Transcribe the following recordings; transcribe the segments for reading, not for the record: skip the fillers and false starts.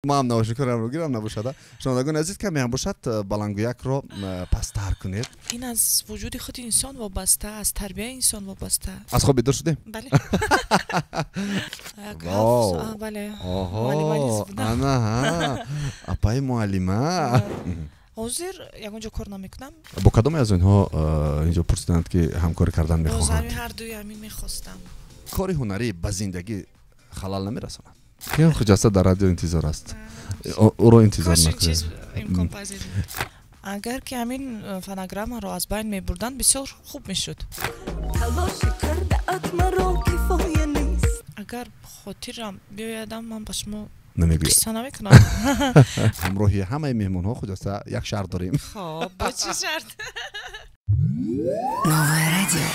Ман наушникҳоро гирам набошада. Шунавандагони азиз, каме ҳам бошад, баландгӯякро пасттар кунед. Ин аз вуҷуди худи инсон вобаста, аз тарбияи инсон вобаста. Аз хоб бедор шудем? Бале. Вау. Бале. Оҳо, ана апаи муаллима. Ҳозир ягон ҷо кор намекунам. Бо кадоме аз онҳо инҷо пурсиданд, ки ҳамкорӣ кардан мехоҳанд? Ҳар дуи ҳамин мехостам. Кори ҳунарӣ ба зиндагӣ халал намерасонад? Киён Хуҷаста дар радио интизор аст, ӯро интизор накунед. Имконпазир. Агар ки ҳамин фонограммаро аз байн мебурданд, бисёр хуб мешуд. Агар хотирам биёядам, ман ба шумо намегӯям, қисса намекунам. Ҳамроҳи ҳамаи меҳмонҳо, Хуҷаста, як шарт дорем. Хоб, бо чӣ шарт? Новое радио.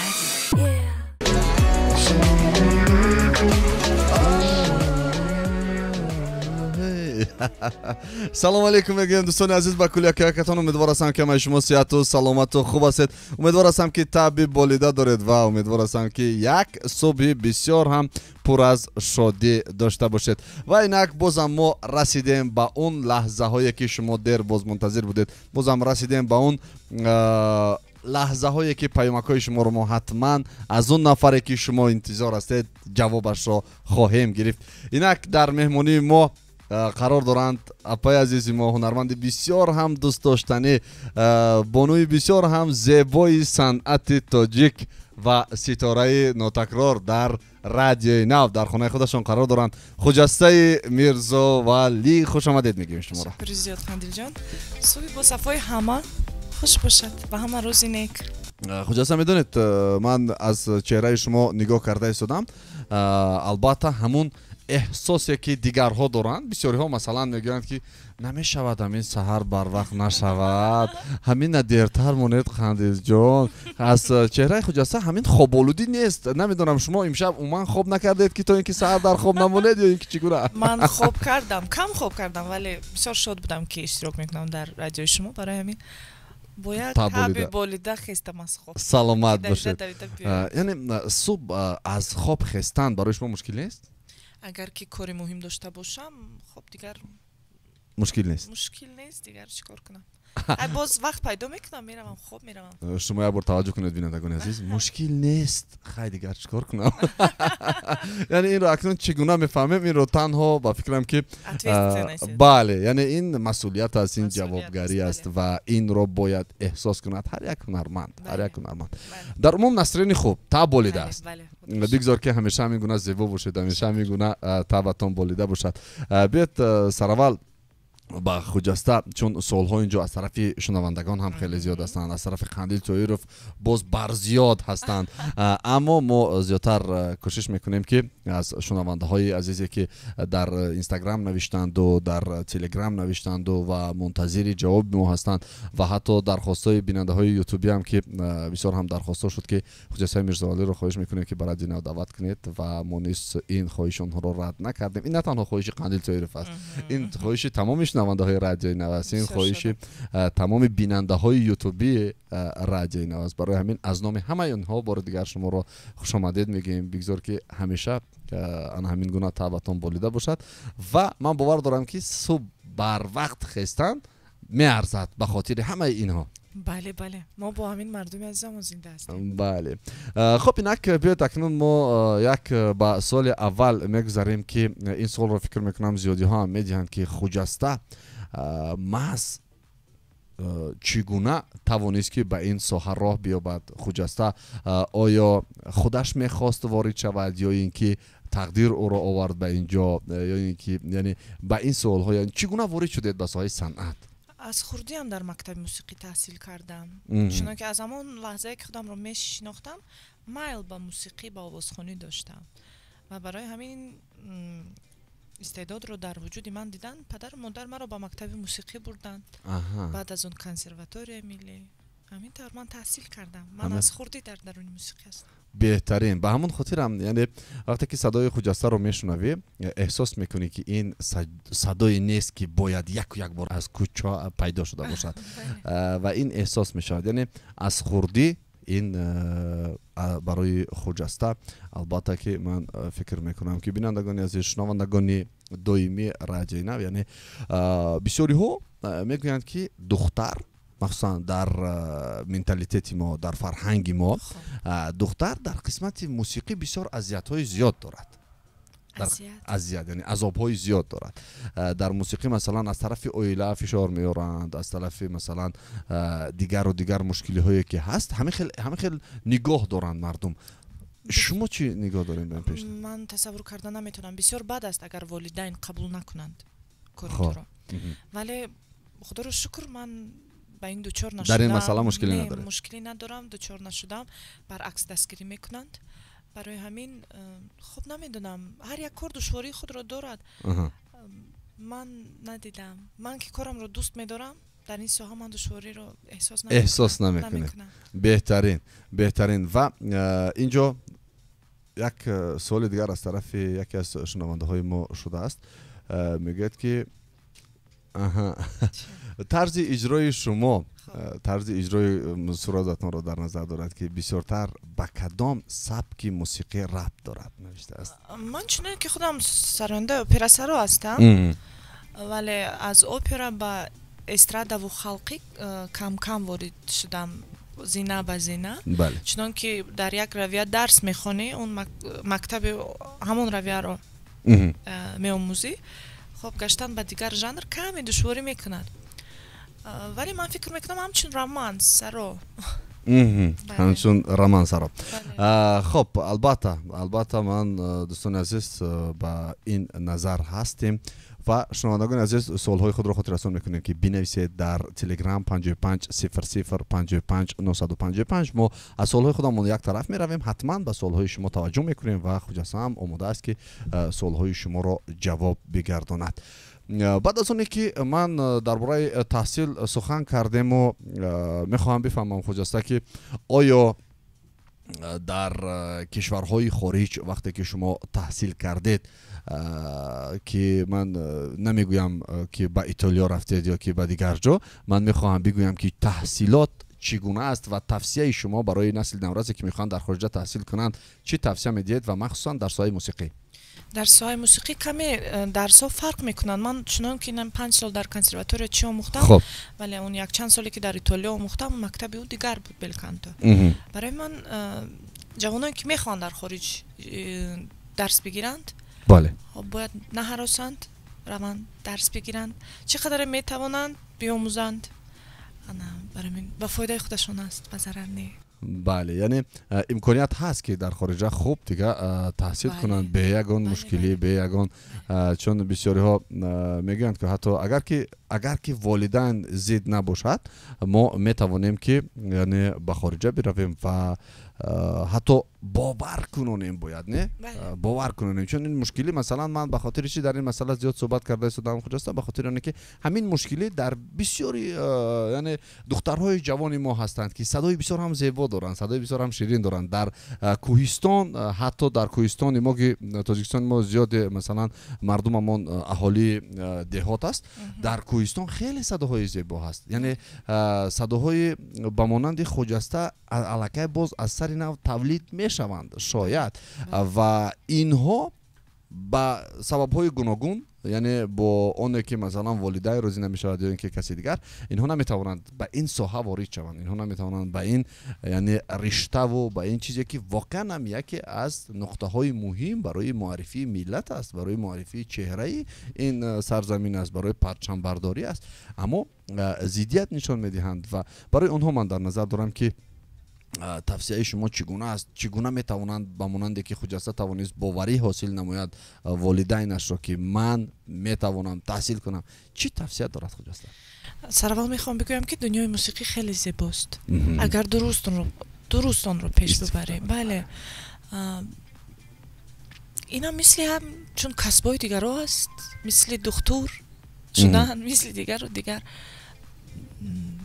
Салом алейкум мегӯем, дӯстони азиз, ба кулли якакатон. Умедвор ҳастам, ки ҳамаи шумо сиҳату саломату хуб ҳастед. Умедвор ҳастам, ки таъби болида доред ва умедвор ҳастам, ки як субҳи бисёр ҳам пур аз шодӣ дошта бошед. Ва инак бозам мо расидем ба он лаҳзаҳое, ки шумо дер боз мунтазир будед. Бозам расидем ба он лаҳзаҳое, ки паёмакҳои шуморо мо ҳатман аз он нафаре, ки шумо интизор ҳастед, ҷавобашро хоҳем гирифт. Инак дар меҳмонии мо қарор доранд апаи азизи мо, ҳунарманди бисёр ҳам дӯстдоштанӣ, бонуи бисёр ҳам зебои санъати тоҷик ва ситораи нотакрор дар радиои Нав, дар хонаи худашон қарор доранд, Хуҷастаи Мирзовалӣ. Хушомадед мегӯем шуморо. Ташаккури зиёд, Қандилҷон. Субҳи бо сафои ҳама хуш бошад, ба ҳама рӯзи нек. Хуҷаста, медонед, ман аз чеҳраи шумо нигоҳ карда истодам, албатта ҳамун эҳсосе, ки дигарҳо доранд. Бисёриҳо, масалан, мегӯянд, ки намешавад ҳамин саҳар барвақт нашавад, ҳамина дертар монед, Қандилҷон. Аз чеҳраи Хуҷаста ҳамин хоболудӣ нест. Намедонам, шумо имшаб умуман хоб накардед, ки то ин ки саҳар дар хоб намонед, ё ин ки чӣ гуна? Ман хоб кардам, кам хоб кардам, вале бисёр шод будам, ки иштирок мекунам дар радиои шумо. Барои ҳамин бояд таби болида хестам аз хоб. Саломат бошед. Яъне субҳ аз хоб хестан барои шумо мушкил нест? Агар ки кори муҳим дошта бошам, хоб дигар мушкил нест. Мушкил нест, дигар чӣ кор кунам? Ай, боз вақт пайдо мекунам, меравам, хоб меравам. Шумо як бор таваҷҷӯҳ кунед, бинандагони азиз, мушкил нест, хай, дигар чӣ кор кунам? Яъне инро акнун чӣ гуна мефаҳмем? Инро танҳо ба фикрам, ки бале, яъне ин масъулият аст, ин ҷавобгарӣ аст ва инро бояд эҳсос кунад ҳар як ҳунарманд, ҳар як ҳунарманд. Дар умум настроени хуб, таб болида аст. Бигзор, ки ҳамеша ҳамин гуна зебо бошед, ҳамеша ҳамин гуна табатон болида бошад. Биёед, сараввал ба Хуҷаста, чун суолҳо инҷо аз тарафи шунавандагон ҳам хеле зиёд ҳастанд, аз тарафи Қандил Тоиров боз барзиёд ҳастанд, аммо мо зиёдтар кӯшиш мекунем, ки аз шунавандаҳои азизе, ки дар Инстаграм навиштанду, дар Телеграм навиштанду ва мунтазири ҷавоби мо ҳастанд, ва ҳатто дархостҳои бинандаҳои ютубиам, ки бисёр ҳам дархостҳо шуд, ки Хуҷастаи Мирзовалиро хоҳиш мекунем, ки ба Радиои Нав даъват кунед, ва мо низ ин хоҳиши онҳоро рад накардем. Ин на танҳо хоҳиши Қандил Тоиров аст, ин хоҳиши тамоми шунавандаҳои Радиои Нав аст, ин хоҳиши тамоми бинандаҳои ютубии Радиои Нав аст. Барои ҳамин аз номи ҳамаи онҳо бори дигар шуморо хушомадед мегӯем. Бигзор, ки ҳамеша ана ҳамин гуна табъатон болида бошад ва ман бовар дорам, ки субҳ барвақт хестан меарзад ба хотири ҳамаи инҳо. Бале, мо бо ҳамин мардуми азизамон зинда ҳастем. Бале. Хуб, инак биёед, акнун мо як ба суоли аввал мегузарем, ки ин суолро, фикр мекунам, зиёдиҳо ҳам медиҳанд, ки Хуҷаста маҳз чӣ гуна тавонист, ки ба ин соҳа роҳ биёбад? Хуҷаста оё худаш мехост ворид шавад, ё ин ки тақдир ӯро овард ба ин ҷо, ё ин ки, яъне ба ин суолҳо, чӣ гуна ворид шудед ба соҳаи санъат? Аз хурдиам дар мактаби мусиқӣ таҳсил кардам, чунонки аз ҳамон лаҳзае, ки худамро мешинохтам, майл ба мусиқӣ, ба овозхонӣ доштам ва барои ҳамин истеъдодро дар вуҷуди ман дидан, падару модар маро ба мактаби мусиқӣ бурданд, баъд аз он консерваторияи миллӣ. Ҳамин тавр ман таҳсил кардам. Ман аз хурдӣ дар даруни мусиқӣ ҳастам. Беҳтарин. Ба ҳамон хотирам, яъне вақте ки садои Хуҷастаро мешунавӣ, эҳсос мекунӣ, ки ин садое нест, ки бояд яку як бор аз кӯча пайдо шуда бошад, ва ин эҳсос мешавад, яъне аз хурдӣ Ин барои Хуҷаста. Албатта, ки ман фикр мекунам, ки бинандагони азиз, шунавандагони доимии Радиои Нав, яъне бисёриҳо мегӯянд, ки духтар, махсусан дар менталитети мо, дар фарҳанги мо, духтар дар қисмати мусиқӣ бисёр азиятҳои зиёд дорад, азият, яъне азобҳои зиёд дорад дар мусиқӣ. Масалан, аз тарафи оила фишор меоранд, аз тарафи, масалан, дигару дигар мушкилиҳое ки ҳаст, ҳамин хел нигоҳ доранд мардум. Шумо чӣ нигоҳ дорем ба пеш? Ман тасаввур карда наметавонам. Бисёр бад аст, агар волидайн қабул накунанд кори туро, вале, худоро шукр, ман ба ин дучор нашудам. Дар ин масъала мушкилӣ надоред? Мушкилӣ надорам, дучор нашудам, баръакс, дастгирӣ мекунанд. Барои ҳамин, хуб, намедонам, ҳар як кор душвории худро дорад. Ман надидам. Ман ки корамро дӯст медорам, дар ин соҳа ман душвориро эҳсос эҳсос намекунед. Беҳтарин, беҳтарин. Ва инҷо як суоли дигар аз тарафи яке аз шунавандаҳои мо шудааст. Мегӯяд, ки тарзи иҷрои шумо, тарзи иҷрои суродатонро дар назар дорад, ки бисёртар ба кадом сабки мусиқӣ рабт дорад, навиштааст. Ман чунон ки худам сарояндаи операсаро ҳастам, вале аз опера ба эстрадаву халқӣ кам-кам ворид шудам, зина ба зина. Чунон ки дар як равия дарс мехонӣ, он мактаби ҳамон равияро меомӯзӣ, хоб, гаштан ба дигар жанр каме душворӣ мекунад, вале ман фикр мекунам, ҳамчун романс саро. Ҳамчун роман саро. Хоб, албатта, албатта, ман, дӯстони азиз, ба ин назар ҳастем. Ва, шунавандагони азиз, суолҳои худро хотиррасон мекунем, ки бинависед дар Телеграм 55 00 55 955. Мо аз суолҳои худамон як тараф меравем, ҳатман ба суолҳои шумо таваҷҷӯҳ мекунем ва Хуҷаста ҳам омода аст, ки суолҳои шуморо ҷавоб бигардонад. Баъд аз оне ки ман дар бораи таҳсил сухан кардему, мехоҳам бифаҳмам, Хуҷаста, ки оё дар кишварҳои хориҷ вақте ки шумо таҳсил кардед, ки ман намегӯям, ки ба Итолиё рафтед ё ки ба дигар ҷо, ман мехоҳам бигӯям, ки таҳсилот чӣ гуна аст ва тавсияи шумо барои насли наврасе, ки мехоҳанд дар хориҷа таҳсил кунанд, чӣ тавсия медиҳед ва махсусан дар соҳаи мусиқӣ? Дар соҳаи мусиқӣ каме дарсҳо фарқ мекунанд. Ман чунон ки 5 сол дар консерватория чӣ омӯхтам, вале он якчанд соле ки дар Итолиё омӯхтам, мактаби ӯ дигар буд, белканто. Барои ман, ҷавононе ки мехоҳанд дар хориҷ дарс бигиранд, бояд наҳаросанд, раванд, дарс бигиранд, чӣ қадаре метавонанд биомӯзанд. Барои ба фоидаи худашон аст, ба зарар не. Бале, яъне имконият ҳаст, ки дар хориҷа хуб дига таҳсил кунанд бе ягон мушкилӣ, бе ягон, чун бисёриҳо мегӯянд, ки ҳатто агар ки волидайн зид набошад, мо метавонем, ки яъне ба хориҷа биравем ва ҳатто бовар кунонем бояд, не, бовар кунонем, чун ин мушкилӣ, масалан, ман ба хотири чи дар ин масъала зиёд суҳбат карда истодам, Хуҷаста, ба хотири оне ки ҳамин мушкилӣ дар бисёри, яъне духтарҳои ҷавони мо ҳастанд, ки садои бисёр ҳам зебо доранд, садои бисёр ҳам ширин доранд. Дар кӯҳистон, ҳатто дар кӯҳистони мо, ки Тоҷикистони мо зиёде, масалан, мардумамон аҳолии деҳот аст, дар кӯҳистон хеле садоҳои зебо ҳаст, яъне садоҳои ба монанди Хуҷаста аллакай боз аз сари нав тавлид мешаванд шояд, ва инҳо ба сабабҳои гуногун, яъне бо оне ки, масалан, волидайн розӣ намешавад ё ин ки каси дигар, инҳо наметавонанд ба ин соҳа ворид шаванд, инҳо наметавонанд ба ин, яъне риштаву ба ин чизе, ки воқеан ҳам яке аз нуқтаҳои муҳим барои муаррифии миллат аст, барои муаррифии чеҳраи ин сарзамин аст, барои парчамбардорӣ аст, аммо зиддият нишон медиҳанд. Ва барои онҳо ман дар назар дорам, ки тавсияи шумо чӣ гуна аст, чӣ гуна метавонанд, ба монанде ки Хуҷаста тавонист боварӣ ҳосил намояд волидайнашро, ки ман метавонам таҳсил кунам? Чӣ тавсия дорад Хуҷаста? Сараввал мехоҳам бигӯям, ки дунёи мусиқӣ хеле зебост, агар дуруст онро пеш бибарем. Бале, инам мисли ҳам чун касбҳои дигарро аст, мисли духтур шудан, мисли дигару дигар.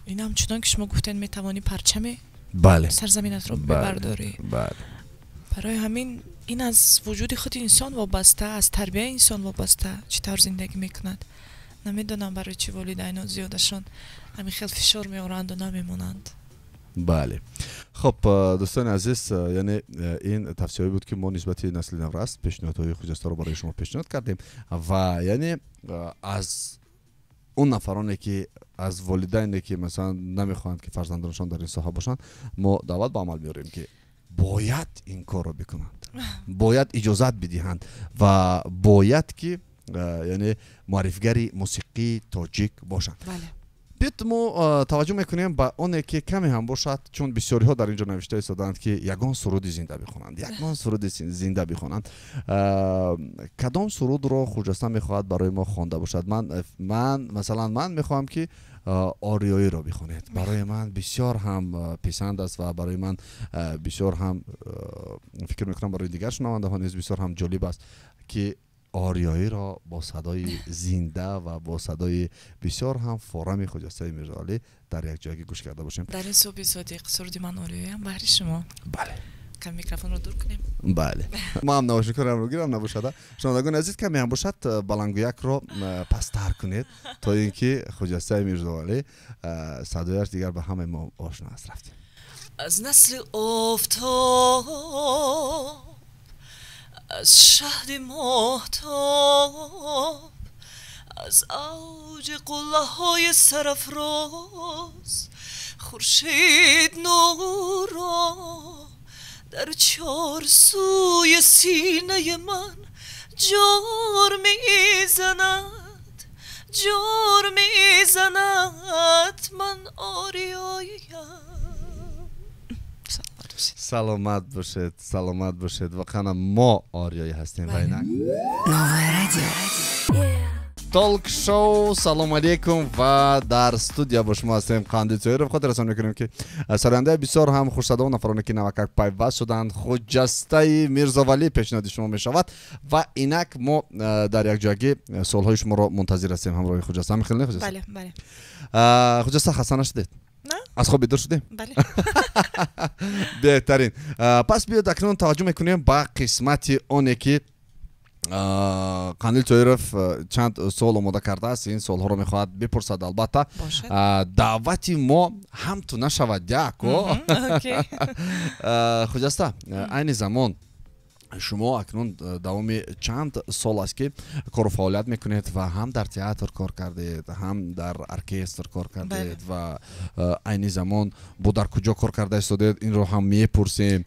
Инам чунон ки шумо гуфтед, метавонӣ парчаме сарзаминатро бибардорӣ. Барои ҳамин ин аз вуҷуди худи инсон вобаста, аз тарбияи инсон вобаста, чӣ тавр зиндагӣ мекунад. Намедонам, барои чӣ волидайно зиёдашон ҳамин хел фишор меоранду намемонанд. Бале. Хуб, дӯстони азиз, яъне ин тавсияҳое буд, ки мо нисбати насли наврас пешниҳодҳои Хуҷастаро барои шумо пешниҳод кардем ва яъне аз он нафароне, ки аз волидайне, ки масалан намехоҳанд, ки фарзандонашон дар ин соҳа бошанд, мо даъват ба амал меорем, ки бояд ин корро бикунанд, бояд иҷозат бидиҳанд ва бояд ки яъне муаррифгари мусиқии тоҷик бошанд. Биёед, мо таваҷҷӯҳ мекунем ба оне, ки каме ҳам бошад, чун бисёриҳо дар ин ҷо навишта истодаанд, ки ягон суруди зинда бихонанд, ягон суруди зинда бихонанд. Кадом сурудро Хуҷаста мехоҳад барои мо хонда бошад? Ман масалан, ман мехоҳам, ки ориёиро бихонед. Барои ман бисёр ҳам писанд аст ва барои ман бисёр ҳам, фикр мекунам, барои дигар шунавандаҳо низ бисёр ҳам ҷолиб аст, ки ориёиро бо садои зинда ва бо садои бисёр ҳам форами Хуҷастаи Мирзовалӣ дар як ҷойгӣ гӯш карда бошем. Дар ин субҳи содиқ суруди ман ориёиам баҳри шумо. Бале. Кам микрофонро дур кунем. Бале, ман ҳам навошикорамро гирам набошада. Шунавандагони азиз, каме ҳам бошад, баландгӯякро пасттар кунед, то ин ки Хуҷастаи Мирзовалӣ садояш дигар ба ҳамаи мо ошно аст. Рафтем. Аз насли офтоб, аз шаҳди моҳтоб, аз авҷи қуллаҳои сарафроз, хуршед нурро дар чор сӯи синаи ман ҷор мезанад, ҷор мезанад. Ман ориёиям. Саломат бошед, саломат бошед. Воқеан мо ориёӣ ҳастем. Ва инак Толк шоу. Салом алейкум, ва дар студия бо шумо ҳастем Қандил Тоиров. Хотиррасон мекунем, ки сарояндаи бисёр ҳам хушсадо, нафароне ки навакак пайваст шуданд, Хуҷастаи Мирзовалӣ пешниҳоди шумо мешавад. Ва инак мо дар якҷоягӣ суолҳои шуморо мунтазир ҳастем ҳамроҳи Хуҷаста. Ҳамин хел, не, Хуҷаста? Бале. Хуҷаста, хаста нашудед? Аз хоб бедор шудем? Бале. Беҳтарин. Пас биёд, акнун таваҷҷӯҳ мекунем ба қисмати оне, ки Қандил Тоиров чанд суол омода кардааст. Ин суолҳоро мехоҳад бипурсад. Албатта, даъвати мо ҳамту нашавад яко. Хуҷаста, айни замон шумо акнун давоми чанд сол аст, ки кору фаъолият мекунед ва ҳам дар театр кор кардед, ҳам дар оркестр кор кардед ва айни замон бо дар куҷо кор карда истодед, инро ҳам мепурсем.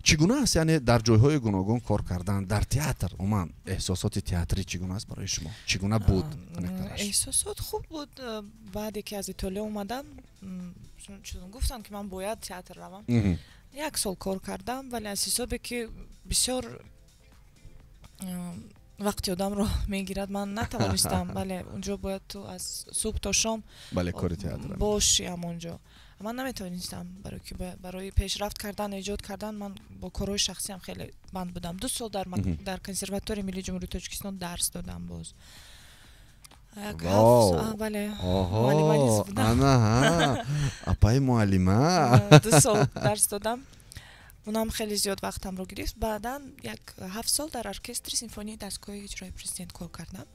Чӣ гуна аст, яъне дар ҷойҳои гуногун кор кардан, дар театр? Умуман, эҳсосоти театрӣ чӣ гуна аст барои шумо, чӣ гуна буд? Эҳсосот хуб буд. Баъде ки аз Итолиё омадам, чун гуфтам, ки ман бояд театр равам, як сол кор кардам, вале аз ҳисобе ки бисёр вақти одамро мегирад, ман натавонистам. Бале, унҷо бояд ту аз субҳ то шом боши ҳамонҷо. Ман наметавонистам, барои ки барои пешрафт кардан, эҷод кардан ман бо корҳои шахсиам хеле банд будам. 2 сол дар Консерваторияи миллии Ҷумҳурии Тоҷикистон дарс додам боз. Бале. Ана апаи муаллима. 2 сол дарс додам, унам хеле зиёд вақтамро гирифт. Баъдан як 7 сол дар оркестри симфонии дастгоҳи иҷрои президент кор кардам.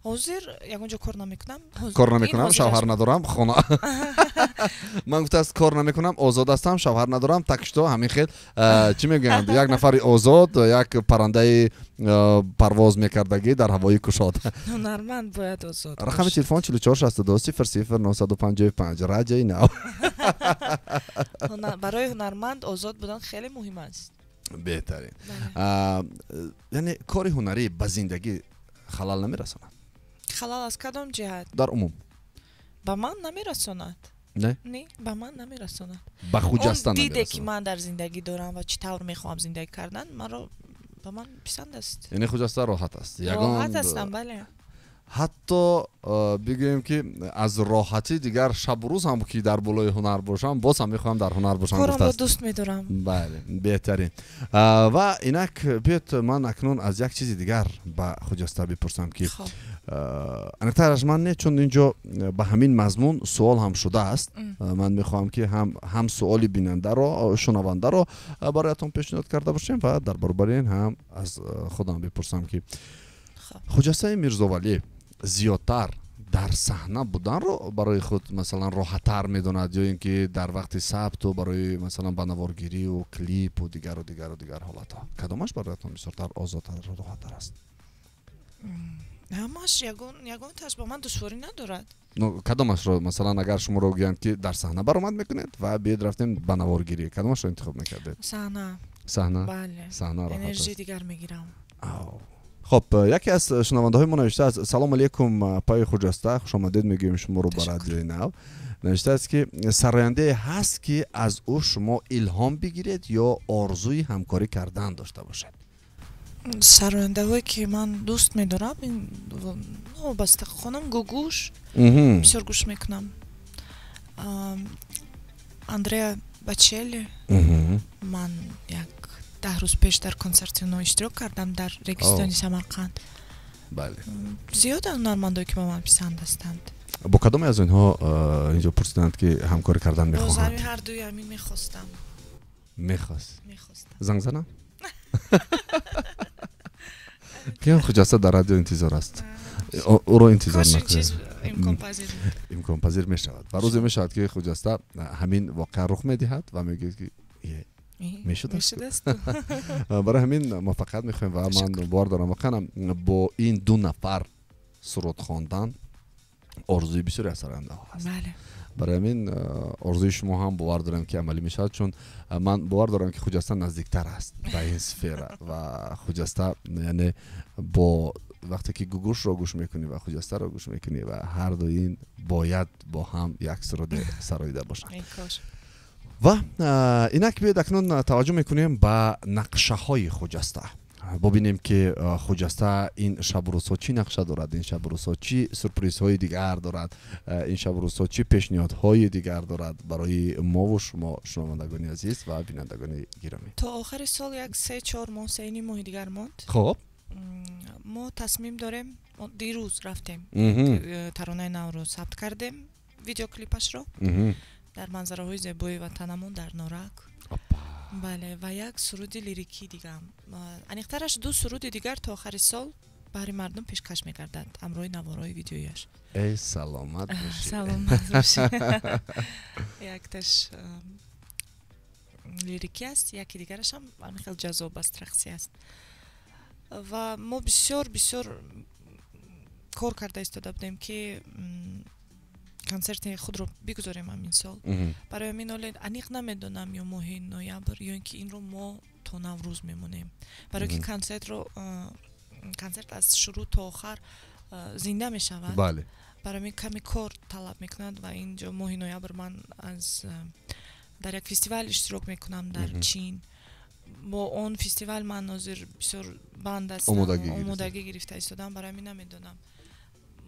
Ҳозир ягон ҷо кор намекунам. Кор намекунам, шавҳар надорам, хона. Ман гуфтааст, кор намекунам, озод ҳастам, шавҳар надорам, так что ҳамин хел, чӣ мегӯянд, як нафари озод, як паррандаи парвоз мекардагӣ дар ҳавои кушод. Ҳунарманд бояд озод. Рақами телефон 44 62 00 955, Радиои Нав. Барои ҳунарманд озод будан хеле муҳим аст. Беҳтарин. Яъне кори ҳунарӣ ба зиндагӣ халал намерасонад? Халал аз кадом ҷиҳат? Дар умум. Ба ман намерасонад. Не? Не, ба ман намерасонад. Ба Хуҷаста? Диде, ки ман дар зиндагӣ дорам ва чӣ тавр мехоҳам зиндагӣ кардан, маро ба ман писанд аст. Яъне Хуҷаста роҳат аст? Роҳат ҳастам, бале. Ҳатто бигӯем, ки аз роҳатӣ дигар шабу рӯз ҳам ки дар болои ҳунар бошам, боз ҳам мехоҳам дар ҳунар бошам. Корамро дӯст медорам. Бале, беҳтарин. Ва инак биёед, ман акнун аз як чизи дигар ба Хуҷаста бипурсам, ки аниқтараш ман не, чун инҷо ба ҳамин мазмун суол ҳам шудааст. Ман мехоҳам, ки ҳам суоли бинандаро, шунавандаро бароятон пешниҳод карда бошем ва дар баробари ин ҳам аз худам бипурсам, ки Хуҷастаи Мирзовалӣ зиёдтар Дар саҳна буданро барои худ масалан роҳаттар медонад ё ин ки дар вақти сабту барои масалан ба наворгирию клипу дигару дигару дигар ҳолатҳо, кадомаш бароятон бисёртар озодтар, роҳаттар аст? Ҳамаш, ягонташ ба ман душворӣ надорад. Ну, кадомашро, масалан, агар шуморо гӯянд, ки дар саҳна баромад мекунед ва биёед рафтем ба наворгирӣ, кадомашро интихоб мекардед? Саҳна. Саҳна? Бале. Саҳна роҳат. Энержии дигар мегирам. Хоб, яке аз шунавандаҳои мо навиштааст: «Салому алейкум, апаи Хуҷаста, хушомадед мегӯем шуморо ба Радиои Нав». Навиштааст, ки сарояндае ҳаст, ки аз ӯ шумо илҳом бигиред ё орзуи ҳамкорӣ кардан дошта бошед? Сарояндаҳое, ки ман дӯст медорам, вобаста хонам Гугуш бисёр гӯш мекунам, Андреа Бочелли. Ман як 10 рӯз пеш дар консерти онҳо иштирок кардам дар Регистони Самарқанд. Зиёданд ҳунармандое, ки ба ман писанд ҳастанд. Бо кадоме аз онҳо, инҷо пурсиданд, ки ҳамкорӣ кардан мехоҳанд? Ҳардуи ҳамин мехостам. Мехост? Мехостам. Занг занам? Киён Хуҷаста дар радио интизор аст, ӯро интизор накунед. Имконпазир мешавад ва рӯзе мешавад, ки Хуҷаста ҳамин воқеа рух медиҳад ва мегӯяд, ки мешудааст. Барои ҳамин муваффақият мехоҳем ва ман бовар дорам, воқеан бо ин ду нафар суруд хондан орзуи бисёре аз сарояндаҳо ҳаст. Барои ҳамин орзуи шумо ҳам, бовар дорам, ки амалӣ мешавад, чун ман бовар дорам, ки Хуҷаста наздиктар аст ба ин сфера ва Хуҷаста, яъне бо вақте ки Гугушро гӯш мекунӣ ва Хуҷастаро гӯш мекунӣ ва ҳарду ин бояд бо ҳам як суруде сароида бошанд. Ва инак биёед, акнун таваҷҷӯҳ мекунем ба нақшаҳои Хуҷаста, бубинем, ки Хуҷаста ин шабу рӯзҳо чӣ нақша дорад, ин шабу рӯзҳо чӣ сюрпризҳои дигар дорад, ин шабу рӯзҳо чӣ пешниҳодҳои дигар дорад барои мову шумо, шунавандагони азиз ва бинандагони гиромӣ. То охири сол як 3-4 моҳ, 3.5 моҳи дигар монд. Мо тасмим дорем, дирӯз рафтем, таронаи навро сабт кардем, видеоклипашро дар манзараҳои зебои ватанамон, дар Норак. Бале, ва як суруди лирикӣ дигам, аниқтараш ду суруди дигар то охари сол баҳри мардум пешкаш мегардад ҳамроҳи наворҳои видеояш. Эй, саломат бошӣ. Саломат бошӣ. Якташ лирикӣ аст, яке дигарашам ҳамин хел ҷаззоб аст, рақсӣ аст. Ва мо бисёр бисёр кор карда истода будем, ки консерти худро бигузорем ҳамин сол. Барои ҳамин ҳоле аниқ намедонам, ё моҳи ноябр, ё ин ки инро мо то Наврӯз мемонем, барое ки консерт аз шурӯъ то охар зинда мешавад. Барои ҳамин каме кор талаб мекунад. Ва инҷо моҳи ноябр ман аз дар як фестивал иштирок мекунам дар Чин. Бо он фестивал ман ҳозир бисёр банд ҳастам, омодагӣ гирифта истодам. Барои ҳамин намедонам,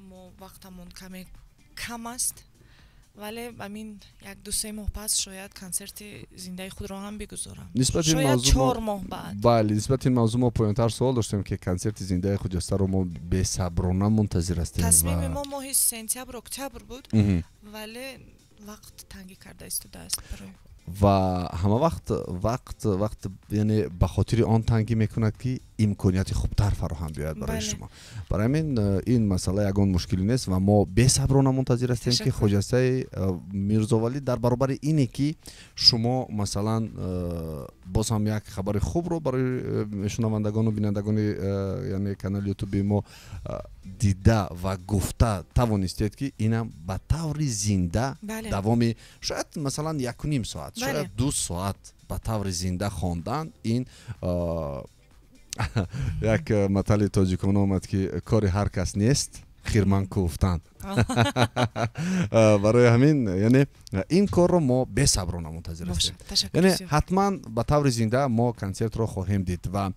мо вақтамон каме кам аст, вале ҳамин як ду се моҳ пас шояд консерти зиндаи худро ҳам бигузорам, шояд 4 моҳ баъд. Бале, нисбати ин мавзӯъ мо поёнтар суол доштем, ки консерти зиндаи Хуҷастаро мо бесаброна мунтазир ҳастем. Тасмими мо моҳи сентябр, октябр буд, вале вақт тангӣ карда истодааст. Ва ҳама вақт вақт, яъне ба хотири он тангӣ мекунад, ки имконияти хубтар фароҳам биёяд барои шумо. Барои ҳамин ин масъала ягон мушкилӣ нест ва мо бесаброна мунтазир ҳастем, ки Хуҷастаи Мирзовалӣ дар баробари ине, ки шумо масалан боз ҳам як хабари хубро барои шунавандагону бинандагони, яъне канали Ютуби мо дида ва гуфта тавонистед, ки инам ба таври зинда давоми шояд масалан 1.5 соат, шояд 2 соат ба таври зинда хондан, ин як матали тоҷикон омад, ки кори ҳар кас нест хирман кӯфтан. Барои ҳамин, яъне ин корро мо бесаброна мунтазир ҳастем, яъне ҳатман ба таври зинда мо консертро хоҳем дид. Ва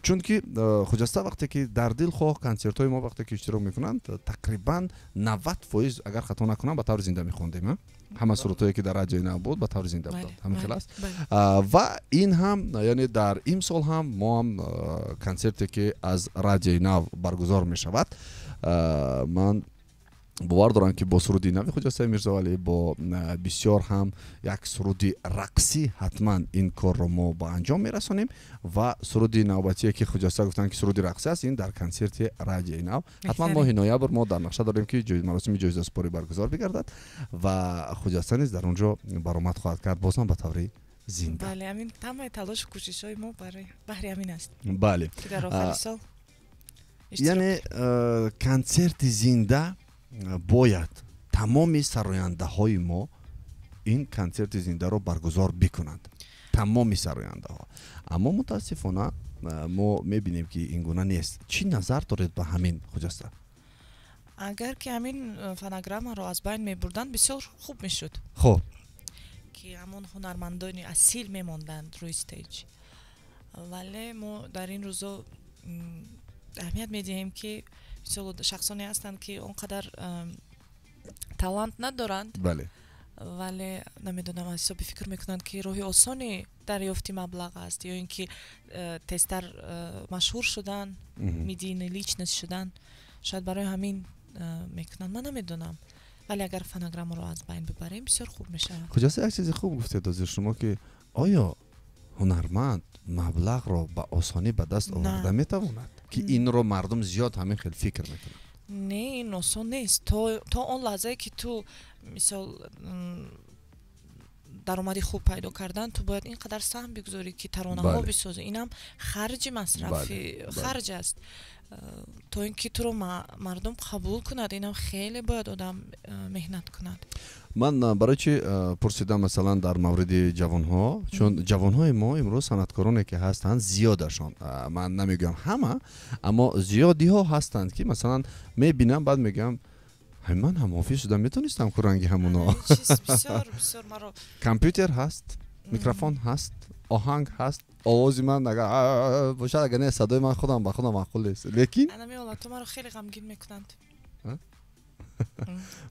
чунки Хуҷаста вақте ки дар дилхоҳ консертҳои мо вақте ки иштирок мекунанд, тақрибан 90%, агар хато накунам, ба таври зинда мехондем. Ҳама сурудҳое, ки дар Радиои Нав буд, ба таври зинда буданд, ҳамин хел аст. Ва ин ҳам, яъне дар имсол ҳам мо ҳам консерте, ки аз Радиои Нав баргузор мешавад, ман Бовар дорам, ки бо суруди нави Хуҷастаи Мирзовалӣ, бо бисёр ҳам як суруди рақсӣ, ҳатман ин корро мо ба анҷом мерасонем. Ва суруди навбатие, ки Хуҷаста гуфтанд, ки суруди рақсӣ аст, ин дар консерти Радиои Нав. Ҳатман моҳи ноябр мо дар нақша дорем, ки маросими ҷоизаспорӣ баргузор бигардад ва Хуҷаста низ дар он ҷо баромад хоҳад кард, боз ҳам ба таври зинда. Бале, ҳамин ҳамаи талошу кӯшишҳои мо баҳри ҳамин аст, бале ки дар охари сол. Яъне консерти зинда бояд тамоми сарояндаҳои мо ин консерти зиндаро баргузор бикунанд, тамоми сарояндаҳо. Аммо мутаассифона мо мебинем, ки ин гуна нест. Чӣ назар доред ба ҳамин, Хуҷаста? Агар ки ҳамин фонограммаро аз байн мебурданд, бисёр хуб мешуд, ки ҳамон ҳунармандони асил мемонданд рӯи stage. Вале мо дар ин рӯзо аҳамият медиҳем, ки мисол шахсоне ҳастанд, ки он қадар талант надоранд, вале намедонам, аз ҳисоби фикр мекунанд, ки роҳи осони дарёфти маблағ аст ё ин ки тезтар машҳур шудан, медийный личность шудан, шояд барои ҳамин мекунанд, ман намедонам. Вале агар фонограммаро аз байн бибарем, бисёр хуб мешавад. Хуҷаста, як чизи хуб гуфтед ҳозир шумо, ки оё ҳунарманд маблағро ба осонӣ ба даст оварда метавонад, ки инро мардум зиёд ҳамин хел фикр мекунанд? Не, ин осон нест. То он лаҳзае, ки ту мисол даромади хуб пайдо кардан, ту бояд ин қадар саҳм бигузорӣ, ки таронаҳо бисозӣ. Инам харҷи, масрафи харҷ аст, то ин ки туро мардум қабул кунад, инам хеле бояд одам меҳнат кунад. Ман барои чи пурсидам, масалан, дар мавриди ҷавонҳо? Чун ҷавонҳои мо имрӯз, санъаткороне ки ҳастанд, зиёдашон, ман намегӯям ҳама, аммо зиёдиҳо ҳастанд, ки масалан мебинам, баъд мегӯям: ман ҳам ҳофиз шуда метонистам ку, ранги ҳамуно. Компютер ҳаст, микрофон ҳаст, оҳанг ҳаст, овози ман агар бошад, агар не, садои ман худам ба худам маъқул нест, лекин Анами ҳолатҳо маро хеле ғамгин мекунанд.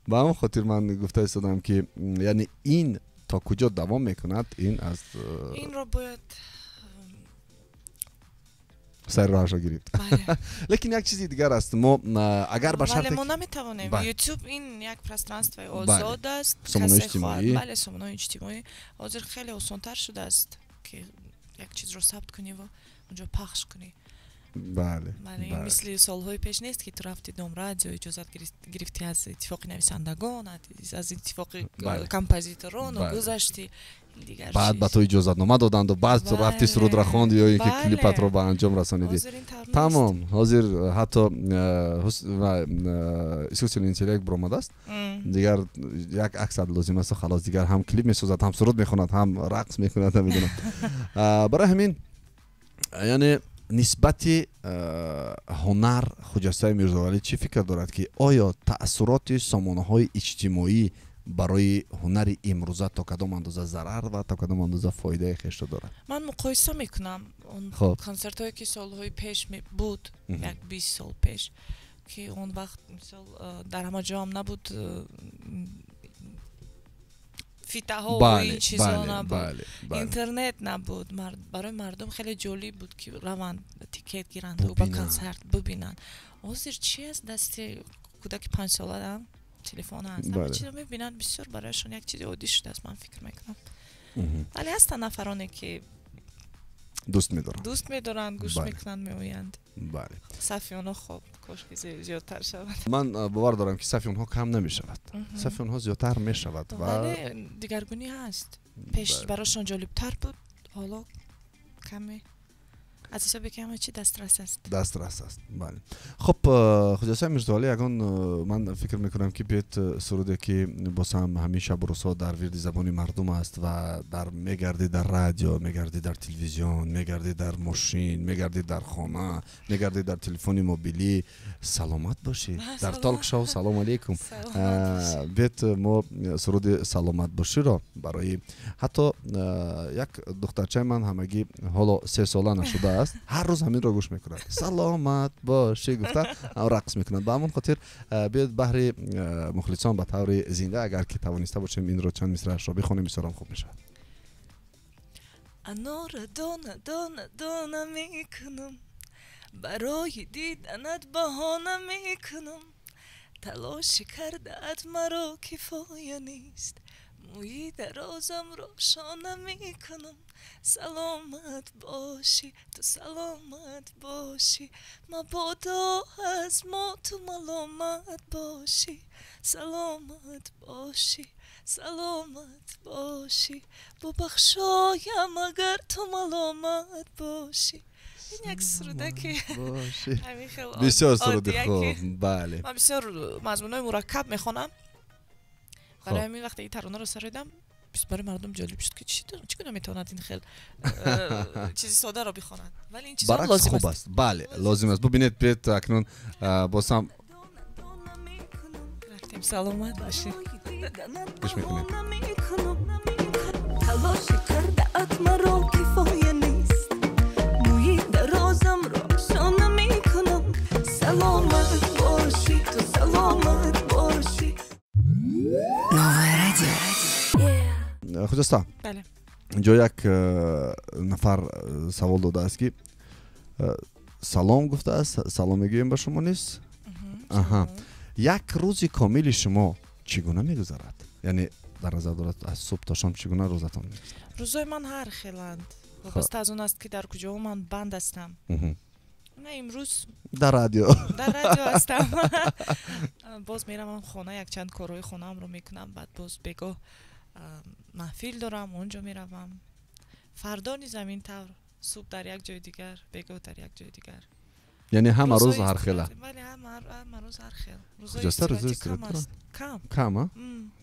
Ба ҳамон хотир ман гуфта истодам, ки яъне ин то куҷо давом мекунад, ин аз Инро бояд сари роҳашро гирифт. Лекин як чизи дигар аст, мо агар ба шарте мо наметавонем. Ютуб ин як пространствои озод аст. Сомонаи иҷтимоӣ. Бале, сомонаҳои иҷтимоӣ ҳозир хеле осонтар шудааст, ки як чизро сабт кунӣ ва онҷо пахш кунӣ. Бале, мисли солҳои пеш нест, ки ту рафти Дом радио, иҷозат гирифтӣ аз иттифоқи нависандагон, аз иттифоқи композиторону гузашти. Баъд ба ту иҷозатнома доданду, баъд ту рафти, сурудра хонди ё ин ки клипатро ба анҷом расонидӣ, тамом. Ҳозир ҳатто искусственный интеллект баромадааст, дигар як аксат лозим асту халос, дигар ҳам клип месозад, ҳам суруд мехонад, ҳам рақс мекунад, намедонам. Барои ҳамин, яъне нисбати ҳунар Хуҷастаи Мирзовалӣ чӣ фикр дорад, ки оё таъсуроти сомонаҳои иҷтимоӣ барои ҳунари имрӯза то кадом андоза зарар ва то кадом андоза фоидаи хешро дорад? Ман муқоиса мекунам он консертҳое, ки солҳои пеш буд, як 20 сол пеш, ки он вақт мисол дар ҳама ҷо ҳам набуд фитаҳо, ин чизо набуд, интернет набуд. Барои мардум хеле ҷолиб буд, ки раванд, тикет гиранд, ба консерт бибинанд. Ҳозир чи аст? Дасти кӯдаки 5-сола телефон ҳаст, ҳама чизро мебинанд, бисёр барояшон як чизи оддӣ шудааст, ман фикр мекунам. Вале ҳастанд нафароне, ки дӯст медоранд, дӯст медоранд, гӯш мекунанд, меоянд. Сафи онҳо хоб, кошки зиёдтар шавад. Ман бовар дорам, ки сафи онҳо кам намешавад, сафи онҳо зиёдтар мешавад. Вале дигаргунӣ ҳаст. Пеш барошон ҷолибтар буд, ҳоло каме аз ҳисоби ки ҳама чи дастрас аст. Дастрас аст, бале. Хуб, Хуҷаста Мирзоалӣ, ягон ман фикр мекунам, ки биёед суруде, ки боз ҳам ҳамин шабу рӯзҳо дар вирди забони мардум аст ва дар мегардӣ дар радио, мегардӣ дар телевизион, мегардӣ дар мошин, мегардӣ дар хона, мегардӣ дар телефони мобилӣ: «Саломат бошӣ». Дар толк шоу «Салом алейкум» биёед мо суруди «Саломат боширо» барои ҳатто як духтарчаи ман, ҳамагӣ ҳоло 3 сола нашудааст, ҳар рӯз ҳаминро гӯш мекунад, «Саломат бошӣ» гуфта рақс мекунад. Ба ҳамон хотир биёед баҳри мухлисон ба таври зинда, агар ки тавониста бошем, инро чанд мисраашро бихонем, бисёрам хуб мешавад. Анора дона дона дона мекунам, барои диданат баҳона мекунам. Талоши кардаат маро кифоя нест, мӯи дарозамро шона мекунам. Саломат бошӣ, ту саломат бошӣ, мабодо аз мо ту маломат бошӣ. Саломат бошӣ, саломат бошӣ, бубахшоям агар ту маломат бошӣ. Ин як сурудаки бисёр суруди хуб. Бале, ман бисёр мазмунҳои мураккаб мехонам. Барои ҳамин вақте ин таронаро сароидам, барои мардум ҷолиб шуд, ки чӣ гуна метавонад ин хел чизи содаро бихонад. Вале ин чизо лозим аст. Бале, лозим аст. Бубинед, биёед акнун боз ҳам рафтем. Саломат бошед. Гӯш мекунем. Талоши кардаат маро кифоя нест, мӯи дарозамро шона мекунам. Саломат бошӣ, ту саломат бошӣ. Хуҷаста, инҷо як нафар савол додааст, ки салом гуфтааст. Салом мегӯем ба шумо низ. Аҳа, як рӯзи комили шумо чӣ гуна мегузарад? Яъне дар назар дорад, аз субҳ то шом чӣ гуна рӯзатон мегузарад? Рӯзои ман ҳар хеланд, вобаста аз он аст, ки дар куҷо ман банд ҳастам. На, имрӯз дар радио, дар радио ҳастам. Боз меравам хона, якчанд корҳои хонаамро мекунам, баъд боз бегоҳ маҳфил дорам, он ҷо меравам. Фардо низ ҳамин тавр, субҳ дар як ҷои дигар, бегоҳ дар як ҷои дигар. Яъне ҳама рӯз ҳар хела? Бале, ҳама рӯз ҳар хел. Рӯзои истироҳатӣ кам аст. Кам. Кам, а?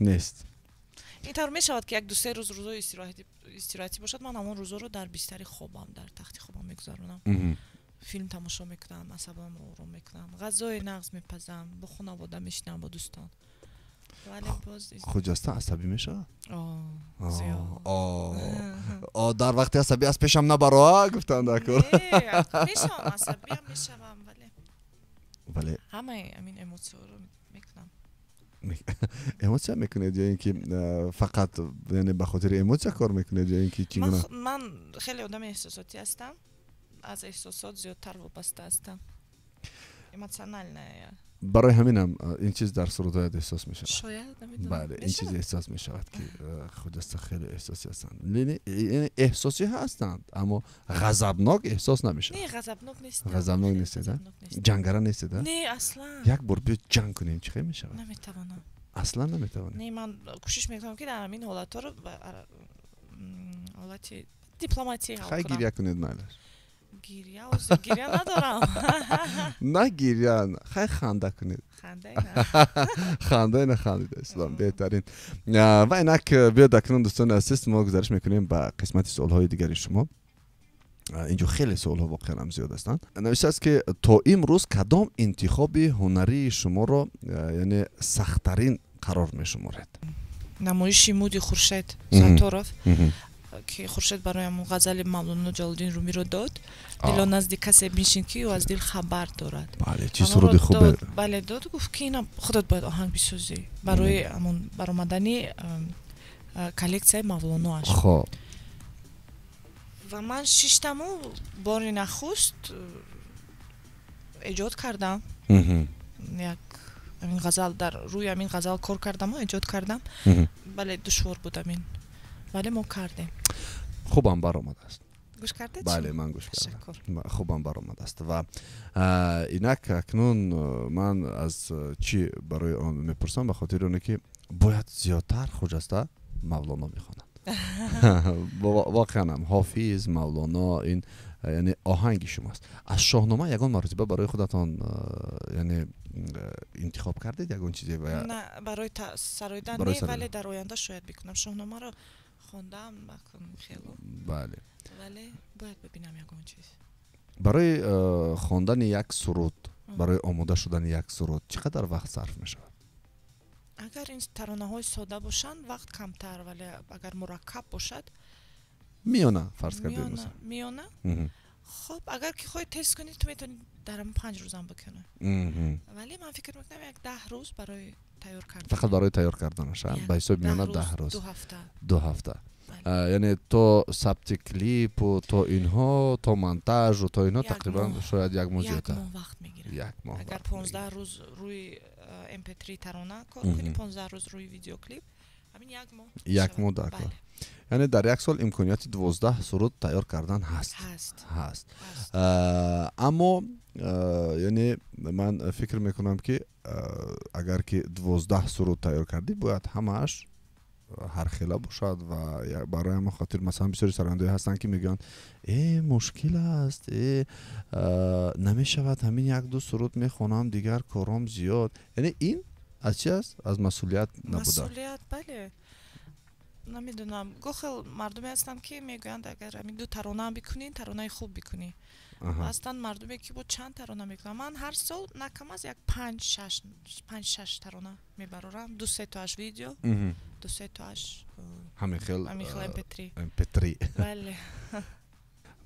Нест. Ин тавр мешавад, ки як ду се рӯз рӯзои истироҳатӣ бошад, ман ҳамон рӯзоро дар бистари хобам, дар тахти хобам мегузаронам. Филм тамошо мекунам, асабамро ором мекунам, ғазои нағз мепазам, бо хонавода мешинам, бо дӯстон. Вале боз Хуҷаста асабӣ мешавад? Дар вақти асабӣ аз пешам набаро, гуфтанд акор. Мешавам, асабиам мешавам, вале ҳамаи ҳамин эмоцияро мекунам. Эмоция мекунед ё ин ки фақат, яъне ба хотири эмоция кор мекунед ё ин ки чӣ гуна? Ман хеле одами эҳсосотӣ ҳастам, аз эҳсосот зиёдтар вобаста ҳастам. Эмоциональная. Барои ҳаминам ин чиз дар сурудҳоят эҳсос мешавад. Шояд, намедонам. Бале, ин чиз эҳсос мешавад, ки Хуҷаста хеле эҳсосӣ ҳастанд. Яъне эҳсосӣ ҳастанд, аммо ғазабнок эҳсос намешавад. Не, ғазабнок нестам. Ғазабнок нестед, ҷангара нестед? Не, аслан. Як бор биё ҷанг кунем, чӣ хел мешавад? Наметавонам. Аслан наметавонед? Не, ман кӯшиш мекунам, ки дар ҳамин ҳолатҳоро ҳолати дипломатӣ ҳал кунам. Хай, гиря кунед майлаш. Гиря, ҳозир гиря надорам. На гиря, хай ханда кунед. Ханда на, хандида ислом беҳтарин. Ва инак биёд акнун, дӯстони азиз, мо гузариш мекунем ба қисмати суолҳои дигари шумо. Инҷо хеле суолҳо воқеан ҳам зиёд ҳастанд. Навиштааст, ки то имрӯз кадом интихоби ҳунарии шуморо, яъне сахттарин қарор мешуморед? Намоиши Муди Хуршед Сатторов, ки Хуршед барои ҳамон ғазали Мавлоно Ҷалолиддин Румиро дод. Дило назди касе бишин, ки ӯ аз дил хабар дорад. Бале, чӣ суруди хубе. Бале, дод, гуфт, ки ина худат бояд оҳанг бисозӣ барои ҳамон баромадани коллексияи Мавлоноаш. Хоб. Ва ман шиштаму бори нахуст эҷод кардам як ҳамин ғазал, дар рӯи ҳамин ғазал кор кардаму эҷод кардам. Бале, душвор буд ҳамин, вале мо кардем. Хубам баромадааст. Гӯш кардед? Бале, ман гӯш кардам, хубам баромадааст. Ва инак акнун ман аз чӣ барои он мепурсам? Ба хотири оне ки бояд зиёдтар Хуҷаста Мавлоно мехонад. Воқеан ҳам Ҳофиз, Мавлоно ин яъне оҳанги шумост. Аз Шоҳнома ягон маротиба барои худатон, яъне интихоб кардед ягон чизе? На, барои сароидан не, вале дар оянда шояд бикунам. Шоҳномаро хондам хело. Бале, вале бояд бибинам ягон чиз. Барои хондани як суруд, барои омода шудани як суруд чӣ қадар вақт сарф мешавад? Агар ин таронаҳои сода бошанд, вақт камтар, вале агар мураккаб бошад. Миёна фарз кардем. Миёна. Хуб, агар ки хоҳӣ тест кунӣ, ту метавонӣ дар ҳамон 5 рӯзам бикунӣ, вале ман фикр мекунам, як 10 рӯз барои тайёр кардан. Фақат барои тайёр карданаш, ба ҳисоби миёна 10 рӯз. 2 ҳафта. 2 ҳафта. Яъне то сабти клипу то инҳо, то монтажу то инҳо тақрибан шояд як моҳ зиёдтар. Як моҳ вақт мегирад. Як моҳ. Агар 15 рӯз рӯи mp3 тарона кор кунӣ, 15 рӯз рӯи видеоклип, ҳамин як моҳ. Як моҳ дар кор. Яъне дар як сол имконияти 12 суруд тайёр кардан ҳаст. Ҳаст. Аммо яъне ман фикр мекунам, ки агар ки 12 суруд тайёр кардӣ, бояд ҳамааш ҳархела бошад ва барои ҳамон хотир, масалан, бисёри сарояндаҳое ҳастанд, ки мегӯянд: «Мушкил аст, намешавад, ҳамин як-ду суруд мехонам, дигар кором зиёд». Яъне ин аз чи аст? Аз масъулият набуда. Масъулият, бале. Намедонам, гоҳ мардуме ҳастанд, ки мегӯянд, агар ҳамин ду таронаам бикунӣ, таронаи хуб бикунӣ. Ҳастанд мардуме, ки бо чанд тарона мекунанд. Ман ҳар сол на кам аз як панҷ шаш тарона мебарорам, ду се тоаш видео, ду се тоаш ҳамин хел. Ҳамин хел mp3. mp3. Бале.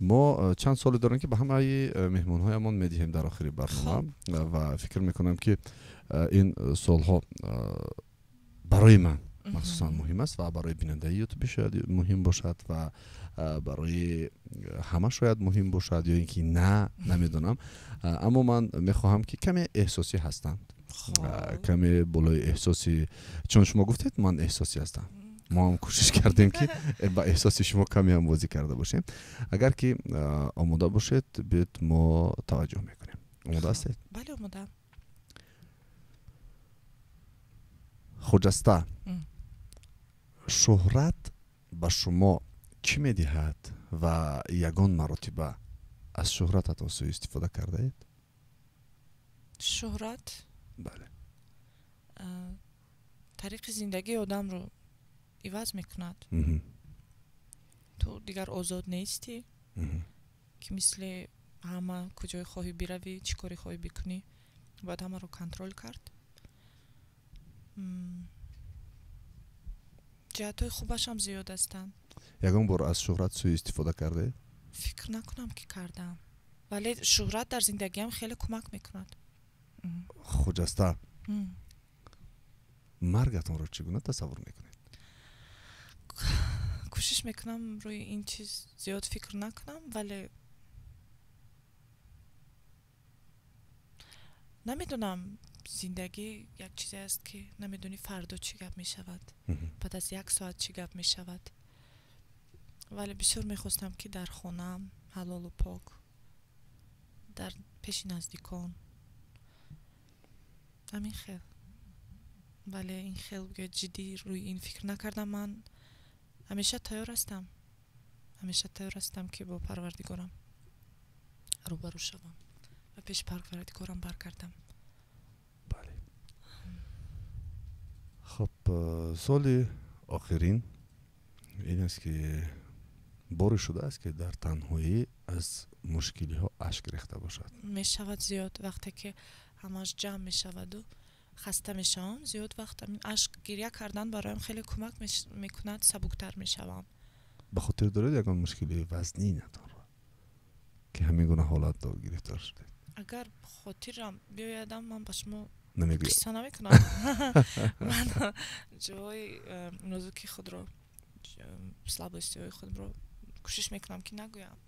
Мо чанд соле дорем, ки ба ҳамаи меҳмонҳоямон медиҳем дар охири барнома, ва фикр мекунам, ки ин суолҳо барои ман махсусан муҳим аст ва барои бинандаи Ютуби шояд муҳим бошад ва барои ҳама шояд муҳим бошад ё ин ки на, намедонам, аммо ман мехоҳам, ки каме эҳсосӣ ҳастанд, каме болои эҳсоси, чун шумо гуфтед, ман эҳсосӣ ҳастам, мо ҳам кӯшиш кардем, ки ба эҳсоси шумо камеам бозӣ карда бошем. Агар ки омода бошед, биёед, мо таваҷҷӯҳ мекунем. Омода ҳастед? Бале, омодаам. Хуҷаста, шӯҳрат ба шумо чӣ медиҳад ва ягон маротиба аз шӯҳрататон сӯистифода кардаед? Шӯҳрат? Бале. Тариқи зиндагии одамро иваз мекунад. Ту дигар озод нестӣ, ки мисли ҳама куҷое хоҳӣ биравӣ, чӣ коре хоҳӣ бикунӣ. Бояд ҳамаро контрол кард. Ҷиҳатҳои хубашам зиёд ҳастанд. Ягон бор аз шӯҳрат сӯистифода кардаед? Фикр накунам, ки кардам, вале шӯҳрат дар зиндагиам хеле кӯмак мекунад. Хуҷаста, маргатонро чӣ гуна тасаввур мекунед? Кӯшиш мекунам, рӯи ин чиз зиёд фикр накунам, вале намедонам, зиндагӣ як чизе аст, ки намедонӣ фардо чӣ гап мешавад, баъд аз як соат чӣ гап мешавад. Вале бисёр мехостам, ки дар хонаам ҳалолу пок, дар пеши наздикон, ҳамин хел. Вале ин хел ҷиддӣ рӯи ин фикр накардам. Ман ҳамеша тайёр ҳастам, ҳамеша тайёр ҳастам, ки бо Парвардигорам рӯбарӯ шавам ва пеши Парвардигорам баргардам. Бале. Хуб, суоли охирин ин аст, ки боре шудааст, ки дар танҳоӣ аз мушкилиҳо ашк рехта бошад? Мешавад зиёд. Вақте ки ҳамаш ҷамъ мешаваду хаста мешавам, зиёд вақт ҳамин ашк, гиря кардан бароям хеле кӯмак мекунад, сабуктар мешавам. Ба хотир доред ягон мушкилии вазнинатонро, ки ҳамин гуна ҳолат гирифтор шудед? Агар хотирам биёядам, ман ба шумо намегӯям. Қисса намекунам. Ман ҷоҳои нозуки худро, слабости ҳои худро кӯшиш мекунам, ки нагӯям.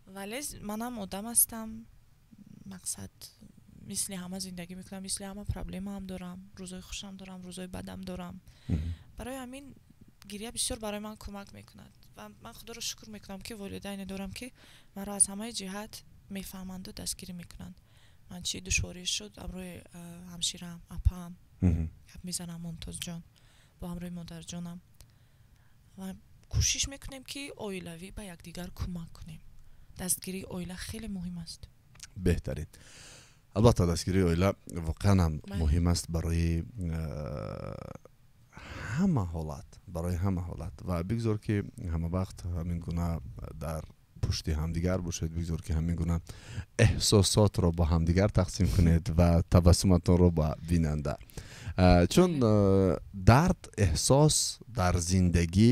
Вале манам одам ҳастам, мақсад, мисли ҳама зиндагӣ мекунам, мисли ҳама проблемаам дорам, рӯзои хушам дорам, рӯзои бадам дорам. Барои ҳамин гиря бисёр барои ман кӯмак мекунад ва ман Худоро шукр мекунам, ки волидайне дорам, ки маро аз ҳамаи ҷиҳат мефаҳманду дастгирӣ мекунанд. Ман чӣ душворӣ шуд, ҳамроҳи ҳамширам, апаам гап мезанам, Мумтозҷон, бо ҳамроҳи модарҷонам, ва кӯшиш мекунем, ки оилавӣ ба якдигар кӯмак кунем. Дастгирии оила хеле муҳим аст. Беҳтарин. Албатта, дастгирии оила воқеан ҳам муҳим аст барои ҳама ҳолат, барои ҳама ҳолат. Ва бигзор, ки ҳама вақт ҳамин гуна дар пушти ҳамдигар бошед, бигзор, ки ҳамин гуна эҳсосотро бо ҳамдигар тақсим кунед ва табассуматонро ба бинанда, чун дард, эҳсос дар зиндагӣ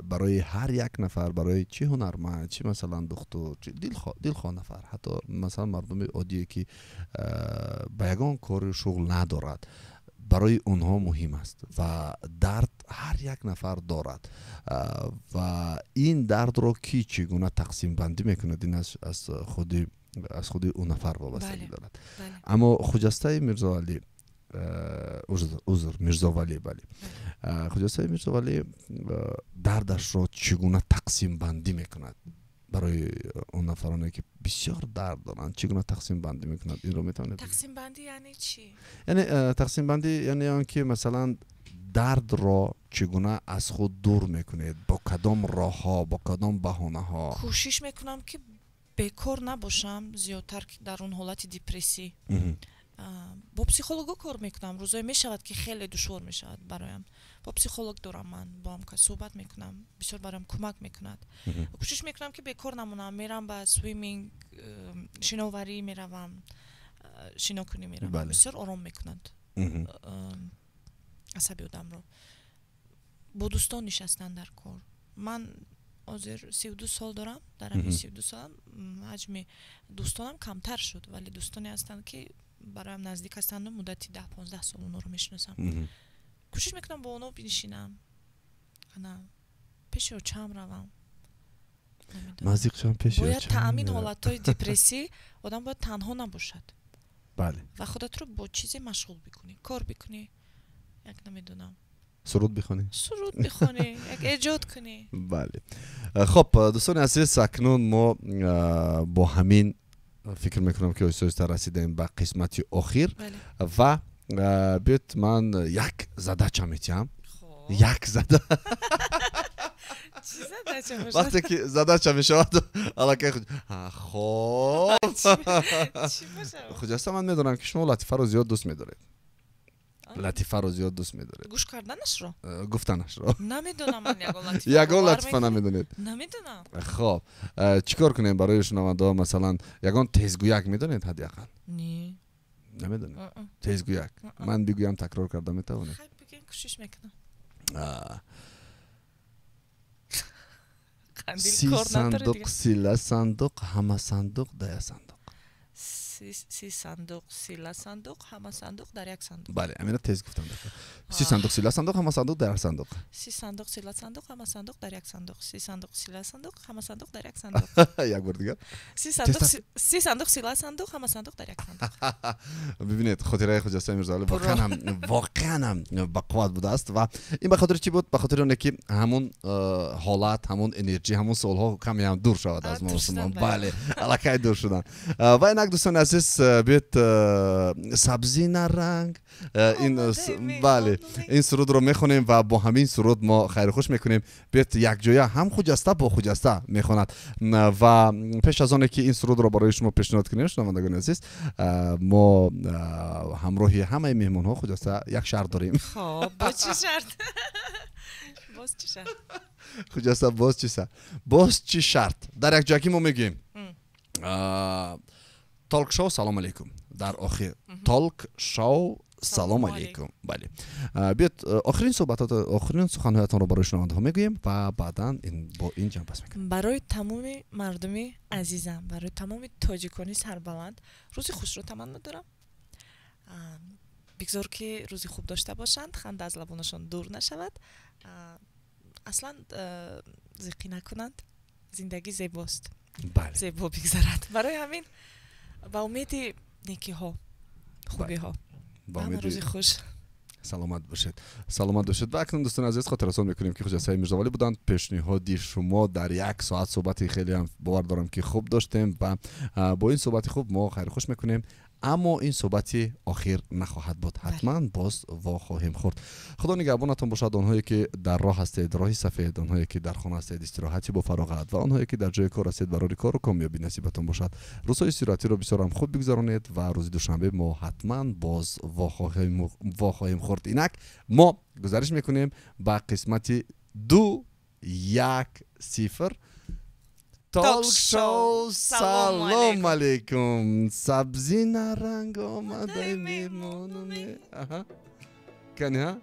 барои ҳар як нафар, барои чӣ ҳунарманд, чӣ масалан духтур, чӣ дилхоҳ нафар, ҳатто масалан мардуми оддие, ки ба ягон кору шуғл надорад, барои онҳо муҳим аст ва дард. ҳар як нафар дорад ва ин дардро ки чӣ гуна тақсимбандӣ мекунад, ин аз худи ӯ нафар вобастагӣ дорад. Аммо Хуҷастаи Мирзоалӣ, узр, Мирзовалӣ, бале, Хуҷастаи Мирзовалӣ дардашро чӣ гуна тақсимбандӣ мекунад? Барои он нафароне, ки бисёр дард доранд, чӣ гуна тақсимбандӣ мекунад, инро метавонед? Тақсимбандӣ яъне чӣ? Яъне тақсимбандӣ яъне он ки, масалан, дардро чӣ гуна аз худ дур мекунед, бо кадом роҳҳо, бо кадом баҳонаҳо? Кӯшиш мекунам, ки бекор набошам зиёдтар дар он ҳолати депрессӣ. Бо психолого кор мекунам. Рӯзое мешавад, ки хеле душвор мешавад бароям, бо психолог дорам, ман бо ҳам кас суҳбат мекунам, бисёр бароям кӯмак мекунад. Кӯшиш мекунам, ки бекор намонам. Мерам ба swimming, шиноварӣ меравам, шинокунӣ меравам, бисёр ором мекунад асаби одамро. Бо дӯстон нишастан дар кор. Ман ҳозир 32 сол дорам, дар ҳамин 32 солам ҳаҷми дӯстонам камтар шуд, вале дӯстоне ҳастанд, ки бароям наздик ҳастанду муддати 10-15 сол онҳоро мешиносам. Кӯшиш мекунам бо онҳо бинишинам, ана пеши очаам равам. Наздикшам пеши. Бояд таъмин ҳолатҳои депрессӣ одам бояд танҳо набошад ва худатро бо чизе машғул бикунӣ, кор бикунӣ, як намедонам. Суруд бихонӣ. Суруд бихонӣ, як эҷод кунӣ. Бале, хоб, дӯстони азиз, акнун мо бо ҳамин фикр мекунам, ки оҳиста оҳиста расидаем ба қисмати охир. Ва биёд, ман як задача метиҳам, як зада. Вақте ки задача мешавад, аллакай хоб. Хуҷаста, ман медонам, ки шумо латифаро зиёд дӯст медоред, латифаро зиёд дӯст медоред. Гӯш карданашро? Гуфтанашро. Намедонам ман ягон латифа. Ягон латифа намедонед? Намедонам. Хоб, чӣ кор кунем барои шунавандаҳо? Масалан, ягон тезгӯяк медонед ҳадди ақал? Не. Намедонед тезгӯяк? Ман бигӯям, такрор карда метавонед? Хай, бигӯем, кӯшиш мекунам. 30 сандуқ, сила сандуқ, ҳама сандуқ да як сандуқ. 30 сандуқ, сила сандуқ, ҳама сандуқ дар як сандуқ. Бале, амина тез гуфтам. 30 сандуқ, сила сандуқ, ҳама сандуқ дар як сандуқ. 30 сандуқ, сила сандуқ, ҳама сандуқ дар як сандуқ. 30 сандуқ, сила сандуқ, ҳама сандуқ дар як сандуқ. Як бор дигар. 30 сандуқ, 30 сандуқ, сила сандуқ, ҳама сандуқ дар як сандуқ. Бибинед, хотираи Хуҷастаи Мирзоалӣ воқеан ҳам, воқеан ҳам бақувват будааст. Ва ин ба хотири чӣ буд? Ба хотири оне ки ҳамун ҳолат, ҳамун энерҷӣ, ҳамун суолҳо каме ҳам дур шавад аз мо. Бале, аллакай дур шуданд. Ва инак, дӯстони азиз, биёед, «Сабзи наранг», ин, бале, ин сурудро мехонем ва бо ҳамин суруд мо хайрухуш мекунем. Биёед, якҷоя ҳам Хуҷаста бо Хуҷаста мехонад. Ва пеш аз оне ки ин сурудро барои шумо пешниҳод кунем, шунавандагони азиз, мо ҳамроҳи ҳамаи меҳмонҳо, Хуҷаста, як шарт дорем. Хоб, боз чӣ шарт? Боз чӣ шарт? Хуҷаста, боз чӣ шарт? Боз чӣ шарт? Дар якҷоягӣ мо мегӯем: «Толк шоу, салом алейкум». Дар охир «Толк шоу, салом алейкум». Бале, биёд, охирин суҳбатот, охирин суханҳоятонро барои шунавандаҳо мегӯем ва баъдан бо ин ҷамъбаст мекунем. Барои тамоми мардуми азизам, барои тамоми тоҷикони сарбаланд рӯзи хушро таманно дорам. Бигзор, ки рӯзи хуб дошта бошанд, ханда аз лабонашон дур нашавад, аслан зиқӣ накунанд. Зиндагӣ зебост, зебо бигзарад. Барои ҳамин ба умеди некиҳо, хубиҳо, рӯзи хуш. Саломат бошед, саломат бошед. Ва акнун, дӯстони азиз, хотиррасон мекунем, ки Хуҷастаи Мирзовалӣ буданд пешниҳоди шумо дар як соат. Суҳбати хеле ҳам, бовар дорам, ки хуб доштем ва бо ин суҳбати хуб мо хайрухуш мекунем. Аммо ин суҳбати охир нахоҳад буд, ҳатман боз вохоҳем хӯрд. Худо нигаҳбонатон бошад. Онҳое ки дар роҳ ҳастед, роҳи сафед, онҳое ки дар хона ҳастед, истироҳати бо фароғат ва онҳое ки дар ҷои кор ҳастед, барори кору комёбӣ насибатон бошад. Рӯзҳои истироҳатиро бисёр ҳам хуб бигузаронед ва рӯзи душанбе мо ҳатман боз вохоҳем хӯрд. Инак мо гузариш мекунем ба қисмати 2, 1, 0. Толк-шоу, салом алейкум. Сабзи наранг омадай меҳмону. Кани ҳа.